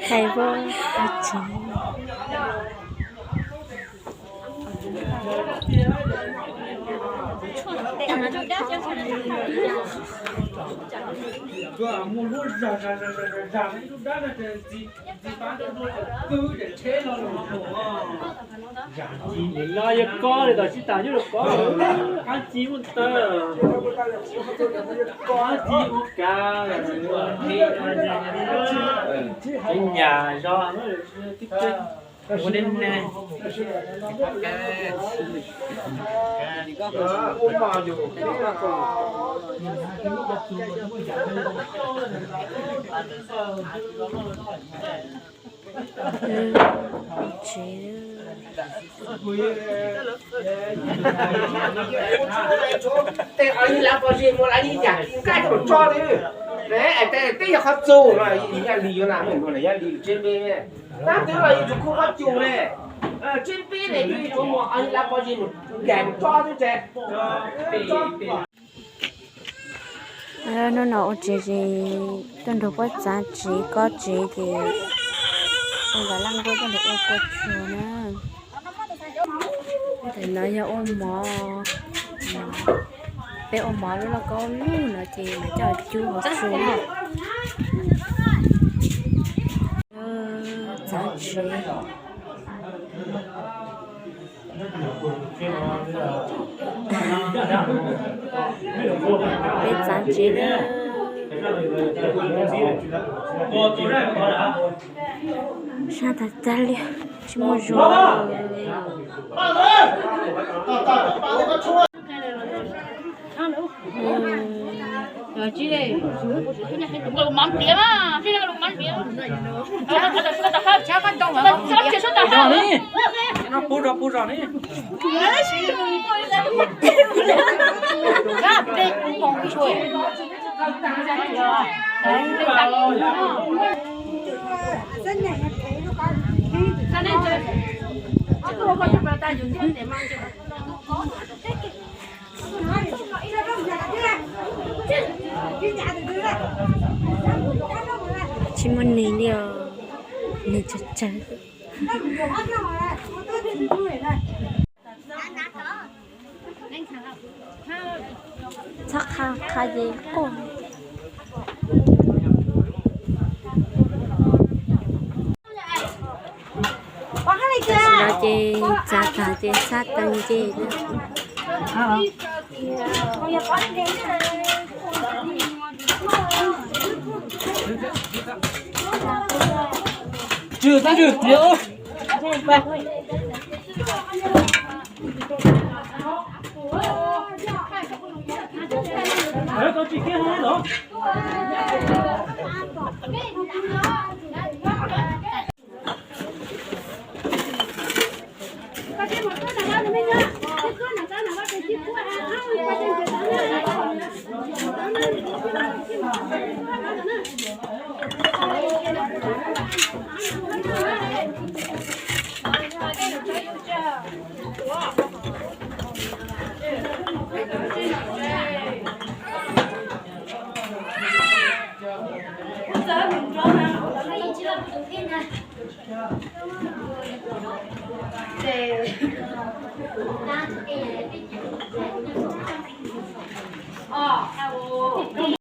Hais vau tsev. Zam ci nim no yog kob li tom sib tham nyob rau kob, qab ci muaj taw, kob ci ua kav, nyam zog ua deb ne. Tsev. Tej o ib lab pob zeb muab lab ib yam kab tso tso li. Tej yog qhov txus no, yaj li yuav na, yaj li tseb npe. Tab twb los yus tsuas khub qhob cus ne. Tseb npe ne, yus tsuas muab o ib lab pob zeb mus nkaim mus tso xwb ces. Hnub no ua tsev ces tuaj nrog puab txav tsev kob tsev ces ua nkawd laj nkuaj coj mus ua kua tsuag na. Ntawm no yog ua mov, peb ua mov lub lauj kaub lug no ces mam coj cub hauv su na. Txav tsev. Peb txav tsev na. Sab tag tag li, tsis muaj zog. Tsis muaj neeg li os, neeg tsawg tsawg. Txhob qha qha ces quaj. Tam sim no ces txav tag ces xab teev nce na.